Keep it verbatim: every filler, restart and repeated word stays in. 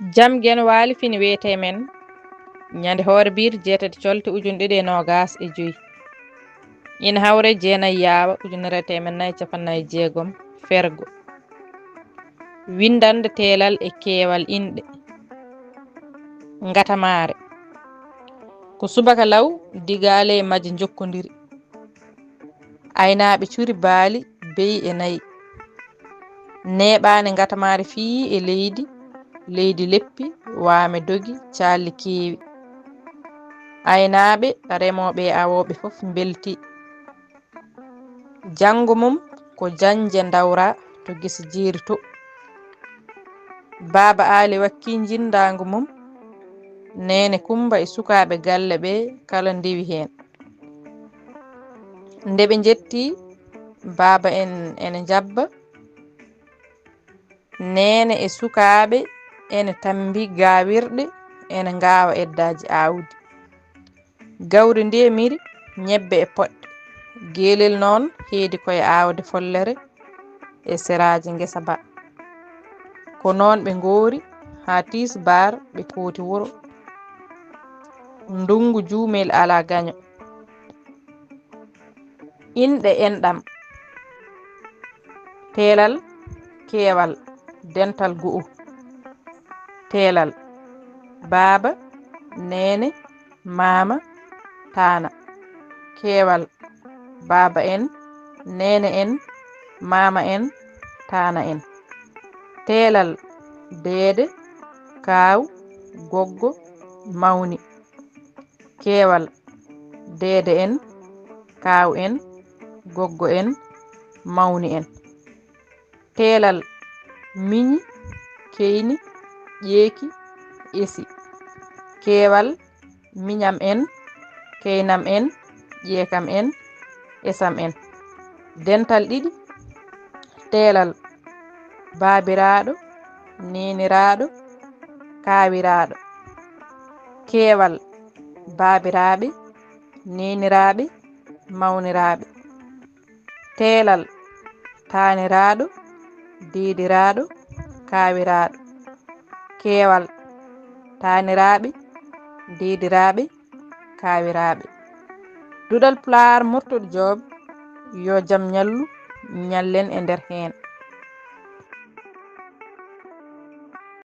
Jam Genwaali fini wiyetee men ñande hoore biir jeetati colte ujunɗe ɗiɗi e noogaas e joy. Ina hawre jeenay yaawa ujunere e teemed nay capannay jeegom fergo. Winndannde teelal e keewal inɗe. Ngatamaare. Ko subaka law, digaale e majje njokkondiri. Aynaaɓe curi baali, beyi e nayi. Neeɓaani ngatamaare fii e leydi, leydi leppi, waame dogi, caalli keewi. Aynaaɓe, remooɓe e awooɓe fof mbeltii. Janngo mum ko janje ndawra to gese jeeri to. Baaba Aali wakkii njindaangu mum, Neene Kummba e sukaaɓe galle ɓe kala ndewi heen. Nde ɓe njettii, baaba en ene njabba, neene e sukaaɓe ene tammbi gawirɗe, ene ngaawa eddaaji aawdi. Gawri ndemiri, ñebbe e poɗɗe. Geelel noon heedi ko e aawde follere e seraaji ngesa ba. Ko noon ɓe ngoori haa tisbaar ɓe kooti wuro. Ndunngu juumel alaa gaño. Inɗe enɗam. Teelal, keewal, dental gu'u. Teelal, baaba, neene, maama, taana. Keewal, baaba en, neene en, maama en, taana en. Teelal, deede, kaaw, goggo, mawni. Keewal, deede en, kaaw en, goggo en, mawni en. Teelal, miñi, keyni, ƴeeki, esi. Keewal, miñam en, keynam en, ƴeekam en, esam en. Dental ɗiɗi. Teelal, baabiraaɗo, neeniraaɗo, kaawiraaɗo. Keewal, baabiraaɓe, neeniraaɓe, mawniraaɓe. Teelal, taaniraaɗo, deediraaɗo, kaawiraaɗo. Keewal, taaniraaɓe, deediraaɓe, kaawiraaɓe. Duɗal Pulaar Murtuɗo Joob, yo jam ñallu, ñallen e nder heen.